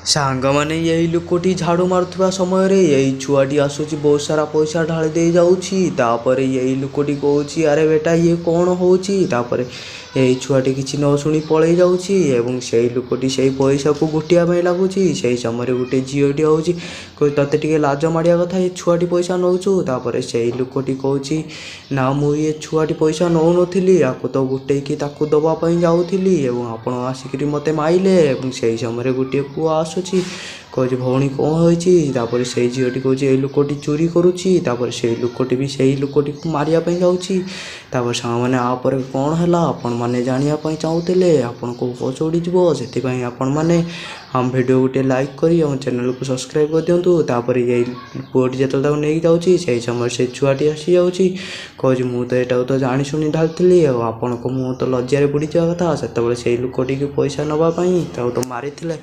ସାଙ୍ଗମାନେ, ଏହି ଲୋକଟି ଝାଡୁ ମାରୁଥିବା ସମୟରେ ଏଇ ଛୁଆଟି ଆସୁଛି, ବହୁତ ସାରା ପଇସା ଢାଳି ଦେଇ ଯାଉଛି। ତାପରେ ଏଇ ଲୋକଟି କହୁଛି, ଆରେ ବେଟା, ଇଏ କଣ ହଉଛି? ତାପରେ ଏଇ ଛୁଆଟି କିଛି ନ ଶୁଣି ପଳେଇ ଯାଉଛି ଏବଂ ସେଇ ଲୋକଟି ସେଇ ପଇସାକୁ ଗୋଟିବା ପାଇଁ ଲାଗୁଛି। ସେଇ ସମୟରେ ଗୋଟେ ଝିଅଟି ଆଉଛି, କହୁଛି, ତତେ ଟିକେ ଲାଜ ମାଡ଼ିବା କଥା, ଏ ଛୁଆଟି ପଇସା ନଉଛୁ। ତାପରେ ସେଇ ଲୋକଟି କହୁଛି, ନା, ମୁଁ ଇଏ ଛୁଆଟି ପଇସା ନଉନଥିଲି, ଆକୁ ତ ଗୋଟେଇକି ତାକୁ ଦବା ପାଇଁ ଯାଉଥିଲି ଏବଂ ଆପଣ ଆସିକିରି ମୋତେ ମାଇଲେ। ଏବଂ ସେଇ ସମୟରେ ଗୋଟିଏ ପୁଅ ଆସୁଛି, କହୁଛି, ଭଉଣୀ, କଣ ହେଇଛି? ତାପରେ ସେଇ ଝିଅଟି କହୁଛି, ଏଇ ଲୋକଟି ଚୋରି କରୁଛି। ତାପରେ ସେଇ ଲୋକଟି ବି ସେଇ ଲୋକଟିକୁ ମାରିବା ପାଇଁ ଯାଉଛି। ତାପରେ ସାଙ୍ଗମାନେ, ଆ ପରେ କଣ ହେଲା ଆପଣମାନେ ଜାଣିବା ପାଇଁ ଚାହୁଁଥିଲେ ଆପଣଙ୍କୁ ହୋସ୍ ଉଡ଼ିଯିବ। ସେଥିପାଇଁ ଆପଣମାନେ ଆମ ଭିଡ଼ିଓ ଗୋଟେ ଲାଇକ୍ କରି ଆମ ଚ୍ୟାନେଲକୁ ସବସ୍କ୍ରାଇବ୍ କରିଦିଅନ୍ତୁ। ତାପରେ ଏଇ ପୁଅଟି ଯେତେବେଳେ ତାକୁ ନେଇକି ଯାଉଛି, ସେଇ ସମୟରେ ସେଇ ଛୁଆଟି ଆସିଯାଉଛି, କହୁଛି, ମୁଁ ତ ଏଇଟାକୁ ତ ଜାଣି ଶୁଣି ଢାଳିଥିଲି ଆଉ ଆପଣଙ୍କ ମୁଁ ତ ଲଜ୍ଜାରେ ବୁଡ଼ିଯିବା କଥା। ସେତେବେଳେ ସେଇ ଲୋକଟିକୁ ପଇସା ନେବା ପାଇଁ ତାକୁ ତ ମାରିଥିଲେ।